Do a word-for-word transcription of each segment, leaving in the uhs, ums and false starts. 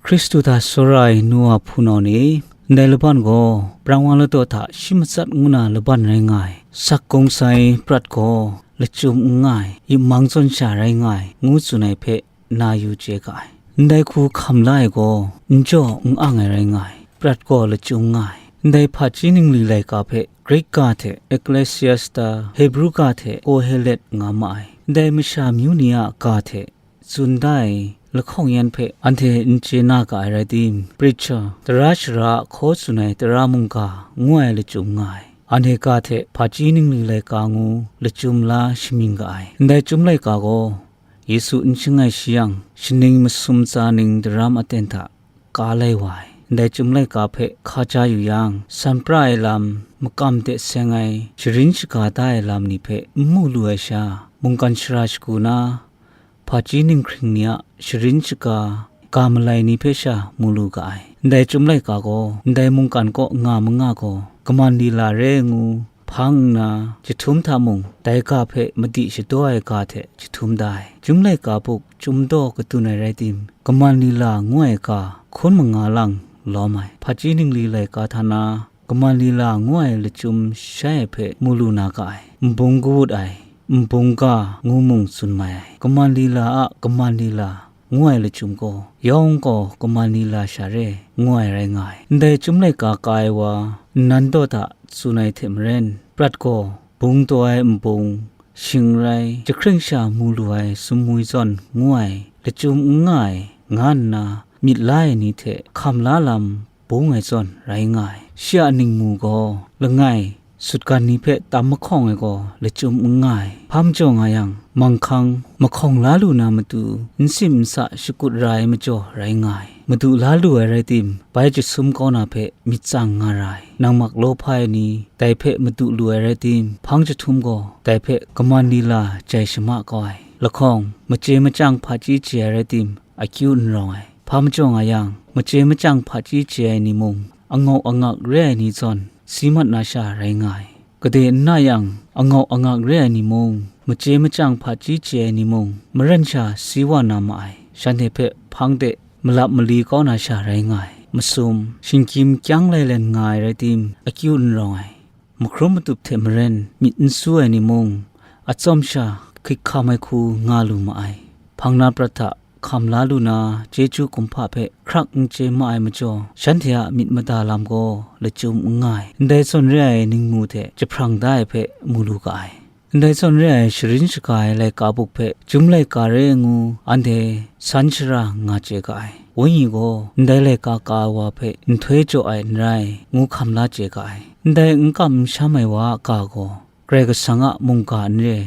Hkristu hta tsawra ai nu wa hpunau ni, ndai laban gaw prang wa ladaw hta shi matsat ngu na laban rai nga ai. Sak gungsai prat gaw lachyum n nga ai, yip mang zawn sha rai nga ai, ngu tsun ai hpe na yu chye ga ai. Ndai hku hkam la ai gaw n jaw n ang ai rai nga ai, prat gaw lachyum nga ai. Ndai hpaji ningli laika hpe Grik ga hte Ecclesiasta, Hebru ga hte Kohelet nga ma ai. Ndai masha amyu ni a ga hte tsun da ai lahkawng yan hpe anhte n chye na ga ai rai tim, Preacher, tara shara a hkaw tsun ai tara mungga ngu ai lachyum nga ai. Anhte ga hte hpaji ningli laika ngu lachyum la shamying ga ai. Ndai chyum laika gaw Yesu n shangai shi yang, shaning masum tsa ning daram aten hta ka lai wa ai. Ndai chyum laika hpe hka ja yu yang, san pra ai lam, makam de seng ai, sharin shaga da ai lam ni hpe n mu lu ai sha, mungkan shara shagu na, hpaji ninghkring ni a sharin shaga, ga malai ni hpe sha mu lu ga ai. Ndai chyum laika gaw, ndai mungkan kaw nga manga gaw, kaman lila re ngu hpang nna, jahtum hta mung, dai ga hpe madi shadaw ai ga hte jahtum da ai. Chyum laika buk chyum daw kadun ai rai tim, kaman lila ngu ai ga hkun manga lang lawm ai. Hpaji ningli laika hta na, kaman lila ngu ai lachyum shai ai hpe mu lu na ga ai. Nbung kawut ai, nbung ga ngu mung tsun mai ai. Kaman lila a kaman lila ngu ai lachyum gaw, yawng gaw kaman lila sha re ngu ai rai nga ai. Ndai chyum laika ka ai wa, nnan daw hta tsun ai hte maren, prat gaw bung taw ai nbung, shing rai, jahkring sha mu lu ai sumwi zawn ngu ai, lachyum n nga ai, nga nna myit la ai ni hte hkam la lam bung ai zawn rai nga ai. Shi a ningmu gaw langai, sutgan ni hpe tam mahkawng ai gaw lachyum n nga ai. Hpa majaw nga yang, manghkang mahkawng la lu na matu, n sim n sa shakut ra ai majaw rai nga ai. Madu la lu ai rai tim, bai jasum kau na hpe myit tsang nga ra ai. Nang mak lawhpa ai ni, dai hpe madu lu ai rai tim, hpang jahtum gaw dai hpe kaman lila jai shama kau ai. Lahkawng, machye machyang hpaji chye ai rai tim, akyu n rawng ai. Hpa majaw nga yang, machye machyang hpaji chye ai ni mung, angawk angak re ai ni zawn, si mat na sha rai nga ai. Gade n na yang, angawk angak re ai ni mung, machye machyang hpaji chye ai ni mung, maren sha si wa na ma ai. Shanhte hpe hpang de malap mali kau na sha rai nga ai. Masum, shinggyim kyang lailen nga ai rai tim, akyu n rawng ai. Mahkrum madup hte maren myit n su ai ni mung, atsawm sha hkrit hkam ai hku nga lu ma ai. Hpang na prat hta hkam la lu na, chyeju kumhpa hpe hkrak n chye ma ai majaw, shanhte a myit mada lam gaw lachyum n nga ai. Ndai zawn re ai ningmu hte jahprang da ai hpe mu lu ga ai. Ndai zawn re ai sharin shaga ai laika buk hpe, chyum laika re ngu anhte san shara nga chye ga ai. Wenyi gaw ndai laika ka ai wa hpe nhtoi jaw ai n rai, ngu hkam la chye ga ai. Ndai n kam n sham ai wa a ga gaw, Karai Kasang a mungga n re,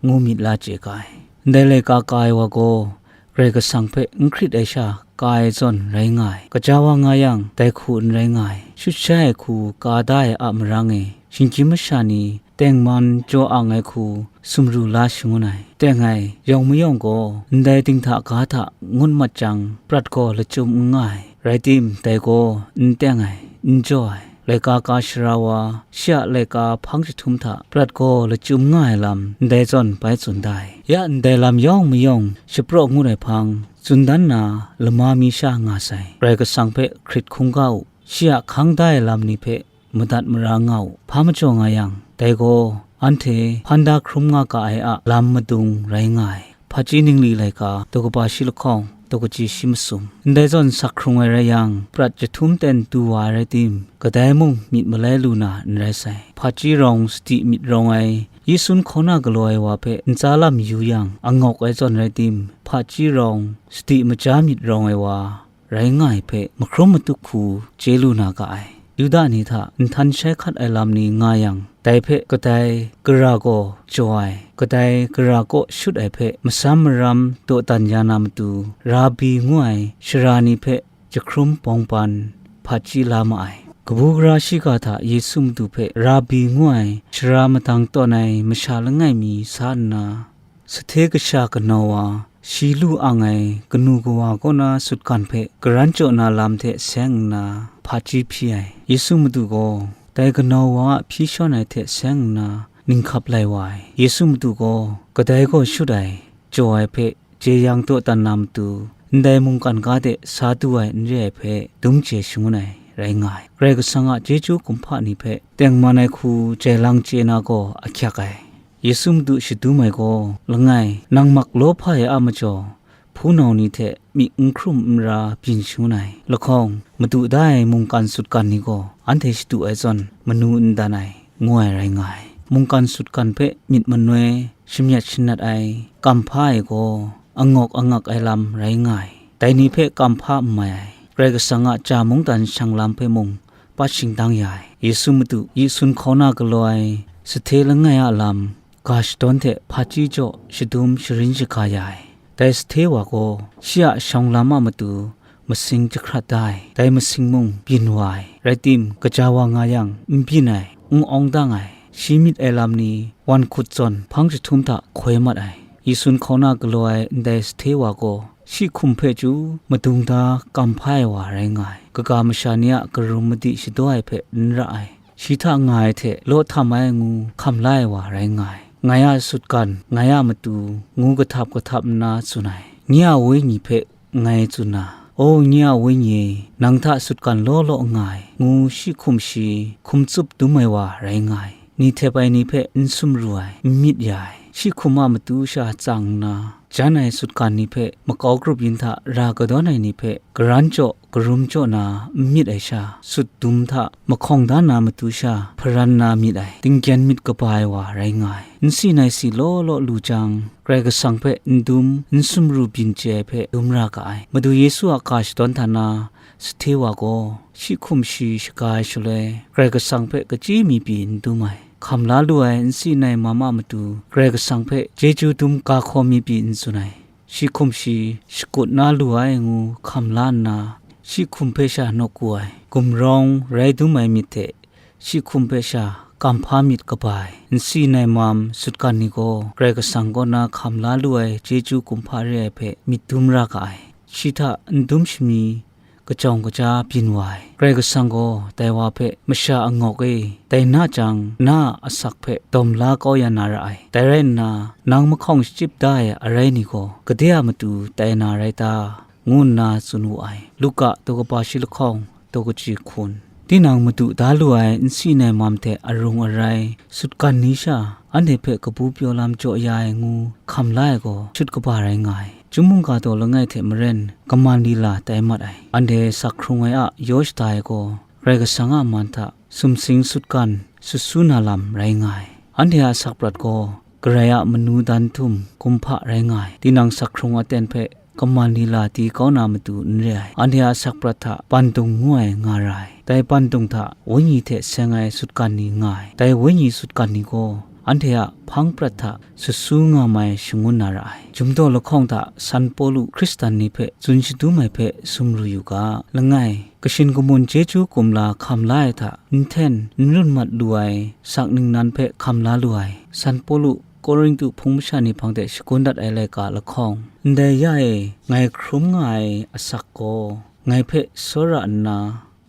ngu myit la chye ga ai. Ndai laika ka ai wa gaw, Karai Kasang hpe n hkrit ai sha ka ai zawn rai nga ai. Kaja wa nga yang, dai hku n rai nga ai. Shut sha ai hku ka da ai a marang e, shinggyim masha ni tengman jaw ang ai hku sumru la shangun ai. Teng ai, yawng mayawng gaw, ndai dinghta ga hta ngut mat jang, prat gaw lachyum n nga ai. Rai tim, dai gaw n teng ai, n jaw ai. Laika ka shara wa, shi a laika hpang jahtum hta prat gaw lachyum nga ai lam, ndai zawn bai tsun da ai. Ya ndai lam yawng mayawng shapraw ngut ai hpang, tsun dan na lama mi sha nga sai. Karai Kasang hpe hkrit hkungga u, shi a hkang da ai lam ni hpe madat mara nga u. Hpa majaw nga yang, dai gaw anhte hpan da hkrum nga ga ai a lam madung rai nga ai. Hpaji ningli laika, daw kaba shi lahkawng, daw kaji shi masum. Ndai zawn sak hkrung ai rai yang, prat jahtum ten du wa ai rai tim, kadai mung myit malai lu na n rai sai. Hpaji rawng sadi myit rawng ai, Yesun hkaw na galaw ai wa hpe ntsa lam yu yang, angawk ai zawn rai tim, hpaji rawng sadi maja myit rawng ai wa, rai nga ai hpe mahkrum matuk hku chye lu na ga ai. Yuda ni hta nhtan shai hkat ai lam ni nga yang, dai hpe kadai gara gaw jaw ai, kadai gara kaw shut ai hpe masam maram dawdan ya na matu, Rabi ngu ai shara ni hpe jahkrum bawng pan hpaji la ma ai. Kabu gara shiga hta Yesu Madu hpe Rabi ngu ai shara madang tawn ai masha langai mi sa nna, Sahte kasha kanau wa, shi lu ang ai kanu kawa kaw na sutgan hpe karan jaw na lam hte seng nna hpaji hpyi ai. Yesu Madu gaw dai kanau wa a hpyi shawn ai hte seng nna ninghkap lai wa ai. Yesu Madu gaw kadai gaw shut ai, jaw ai hpe jeyang dawdan na matu, ndai mungkan ga de sa du ai n re ai hpe dum chye shangun ai rai nga ai. Karai Kasang a chyeju kumhpa ni hpe tengman ai hku jai lang chye na gaw ahkyak ai. Yesu Madu shadum ai gaw langai, nang mak lawhpa ai a majaw, hpunau ni hte myi n hkrum n ra byin shangun ai. Lahkawng, madu da ai mungkan sutgan ni gaw anhte shadu ai zawn manu n dan ai, ngu ai rai nga ai. Mungkan sutgan hpe myit manoi, shamyat shanat ai, kam hpa ai gaw angawk angak ai lam rai nga ai. Dai ni hpe kam hpa n mai ai, Karai Kasang a ja mungdan shang lam hpe mung pat shingdang ya ai. Yesu Madu yi sun hkauna galaw ai, sahte langai a lam, ga shadawn hte hpaji jaw shadum sharin shahka ya ai. Dai sahte wa gaw shi a shawng lam a matu masing jahkrat da ai, dai masing mung byin wa ai. Rai tim, kaja wa nga yang, n byin ai, n awng dang ai, shi myit ai lam ni wan hkut zawn hpang jahtum hta hkoi mat ai. Yi sun hkauna galaw ai ndai sahte wa gaw shi hkum hpe chyu madung da kam hpa ai wa rai nga ai. Kaga masha ni a karum madi shadaw ai hpe n ra ai. Shi hta nga ai hte law htam ai ngu hkam la ai wa rai nga ai. Ngai a sutgan, ngai a matu, ngu kahtap kahtap nna tsun ai. Nye a wenyi hpe ngai tsun na, "O nye a wenyi e, nang hta sutgan law law nga ai," ngu shi hkum shi hkum tsup dum ai wa rai nga ai. Ni htep ai ni hpe n sumru ai, n myit ya ai, shi hkum a matu sha tsang nna, jan ai sutgan ni hpe makau grup yin hta ra kadawn ai ni hpe, karan jaw, karum jaw na n myit ai sha, sut dum hta mahkawng da na matu sha, hparan na myit ai, tingkyen myit kaba ai wa rai nga ai. N si nai si law law lu jang, Karai Kasang hpe n dum, n sumru byin chye ai hpe dum ra ga ai. Madu Yesu a ga shadawn hta na, sahte wa gaw, shi hkum shi shaga ai shaloi, Karai Kasang hpe kachyi mi pyi n dum ai. Hkam la lu ai n si nai mam a matu, Karai Kasang hpe chyeju dum ga hkaw mi pyi n tsun ai. Shi hkum shi shakut na lu ai ngu hkam la nna, shi hkum hpe sha nawku ai, gumrawng rai dum ai myit hte shi hkum hpe sha kam hpa myit kaba ai, n si nai mam sutgan ni gaw Karai Kasang kaw na hkam la lu ai chyeju kumhpa re ai hpe myit dum ra ga ai. Shi hta n dum shami kajawng kaja byin wa ai. Karai Kasang gaw dai wa hpe, "Masha angawk e, dai na jang, na a asak hpe dawm la kau ya na ra ai. Dai rai nna, nang mahkawng shachyip da ai arai ni gaw, gade a matu tai na rai ta?" ngu nna tsun wu ai. Luka daw kaba shi lahkawng, daw kaji hkun. Tinang madu da lu ai n si nai mam hte arung arai, sutgan ni sha, anhte hpe kabu pyaw lam jaw ya ai ngu hkam la ai gaw, shut kaba rai nga ai. Chyum mungga daw langai hte maren, kaman lila tai mat ai. Anhte asak hkrung ai a yaw shada ai gaw, Karai Kasang a man hta sumsing sutgan sut su na lam rai nga ai. Anhte a asak prat gaw, Karai a manu dan htum kumhpa rai nga ai. Tinang asak hkrung aten hpe kaman lila di kau na matu n re ai. Anhte a asak prat hta pandung ngu ai nga ra ai. Dai pandung hta Wenyi hte seng ai sutgan ni nga ai. Dai Wenyi sutgan ni gaw anhte a hpang prat hta sut su nga mai shangun na ra ai. Jumdaw lahkawng hta San Pawlu Hkristan ni hpe tsun shadum ai hpe sumru yu ga, langai, kashin kamun chyeju kumla hkam la ai hta, n hten n run mat lu ai, sak ningnan hpe hkam la lu ai, San Pawlu Korintu hpung masha ni hpang de shagun dat ai laika lahkawng, ndai ya e, ngai hkrum nga ai asak gaw, ngai hpe tsawra nna,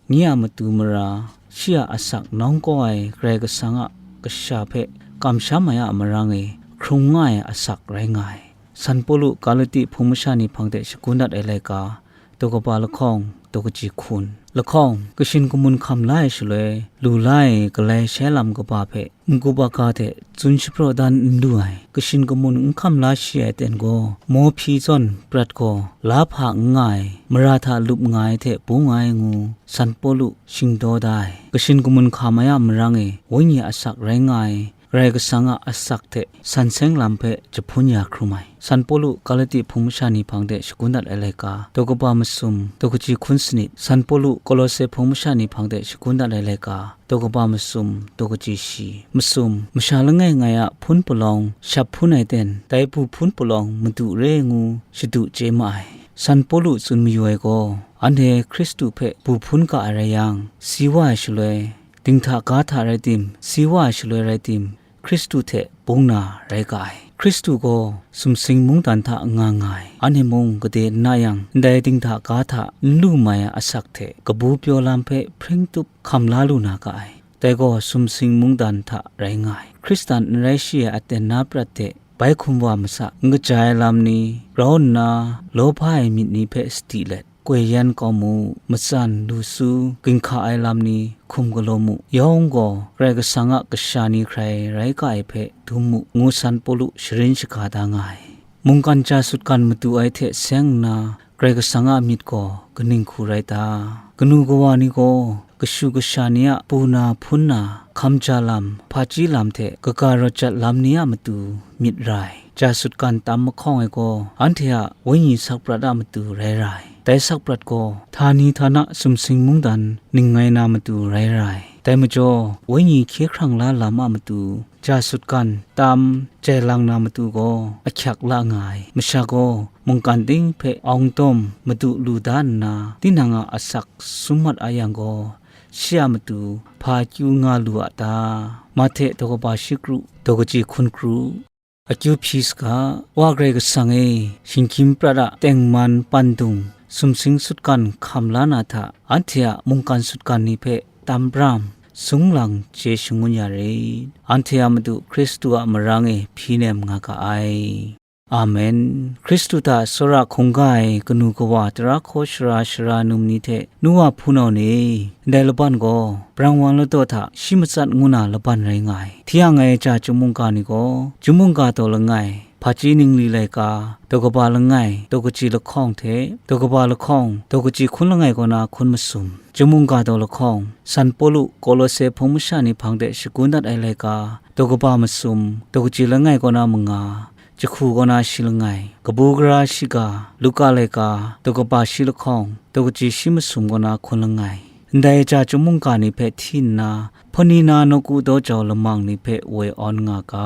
nye a matu mara, shi a asak nawng kau ai Karai Kasang a kasha hpe kamsham ai a marang e, hkrum nga ai asak rai nga ai. San Pawlu Galati hpung masha ni hpang de shagun dat ai laika, daw kaba lahkawng, daw kaji hkun. Lahkawng, kashin kamun hkam la ai shaloi, lu la ai galai shai lam kaba hpe, n-gup aga hte tsun shapraw dan n lu ai, kashin kamun n hkam la shi ai ten gaw, mawhpyi zawn prat gaw, la hpa n nga ai, mara hta lup nga ai hte bung ai ngu, San Pawlu shingdaw da ai. Kashin kamun hkam ai a marang e, Wenyi a asak rai nga ai, Karai Kasang a asak hte san seng lam hpe jahpun ya hkrum ai. San Pawlu Galati hpung masha ni hpang de shagun dat ai laika, daw kaba masum, daw kaji hkun sanit. San Pawlu Kolose hpung masha ni hpang de shagun dat ai laika, daw kaba masum, daw kaji shi. Masum, masha langai ngai a hpun palawng shap hpun ai ten, dai bu hpun palawng madu re ngu shadu chye ma ai. San Pawlu tsun mayu ai gaw, anhte Hkristu hpe bu hpun ga ai rai yang, si wa ai shaloi, dinghta ga hta rai tim, si wa ai shaloi rai tim, Hkristu hte bung na rai ga ai. Hkristu gaw sumsing mungdan hta nga nga ai. Anhte mung gade n na yang, ndai dinghta ga hta n lu mai ai asak hte kabu pyaw lam hpe hpring tup hkam la lu na ga ai. Dai gaw sumsing mungdan hta rai nga ai. Hkristan n rai shi ai aten na prat hte bai hkum wa masa, n kaja ai lam ni, grau nna lawhpa ai myit ni hpe sadi let, koi yan kau mu, matsan lu su, ginhka ai lam ni hkum galaw mu, yawng gaw Karai Kasang a kasha ni hkrai rai ga ai hpe dum mu, ngu san Pawlu sharin shaga da nga ai. Mungkan ja sutgan madu ai hte seng nna, Karai Kasang a myit gaw kaning hku rai ta? Kanu kawa ni gaw kashu kasha ni a pu na hpun na hkamja lam, hpaji lam hte kaga rawt jat lam ni a matu myit ra ai. Ja sutgan tam mahkawng ai gaw, anhte a wenyi sakprat a matu rai ra ai. Dai sakprat gaw, htani htana sumsing mungdan ning ngai na matu rai ra ai. Dai majaw, wenyi hkye hkrang la lam a matu, ja sutgan tam jai lang na matu gaw ahkyak la nga ai. Masha gaw mungkan ting hpe awng tawm madu lu da nna, tinang a asak sum mat a yang gaw, shi a matu hpa akyu nga lu a ta? Mahte daw kaba shi kru, daw kaji hkun kru. Akyu hpyi saga, Wa Karai Kasang e, shinggyim prat a tengman pandung sumsing sutgan hkam la na hta, anhte a mungkan sutgan ni hpe tam bram sung lang chye shangun ya rit. Anhte a Madu Hkristu a marang e hpyi nem nga ga ai. Amen. Hkristu hta tsawra hkungga ai kanu kawa tara hkaw shara sara num ni hte, nu wa hpunau ni, ndai laban gaw, brang wan ladaw hta shi matsat ngu na laban rai nga ai. Hti yang ai ja chyum mungga ni gaw, chyum mungga daw langai, hpaji ningli laika, daw kaba langai, daw kaji lahkawng hte, daw kaba lahkawng, daw kaji hkun langai kaw na hkun masum, chyum mungga daw lahkawng, San Pawlu, Kolose hpung masha ni hpang de shagun dat ai laika, daw kaba masum, daw kaji langai kaw na manga, jahku kaw na shi langai, kabu gara shiga, Luka laika, daw kaba shi lahkawng, daw kaji shi masum kaw na hkun langai, ndai ja chyum mungga ni hpe hti nna, hpani na nawku daw jau lamang ni hpe woi awn nga ga.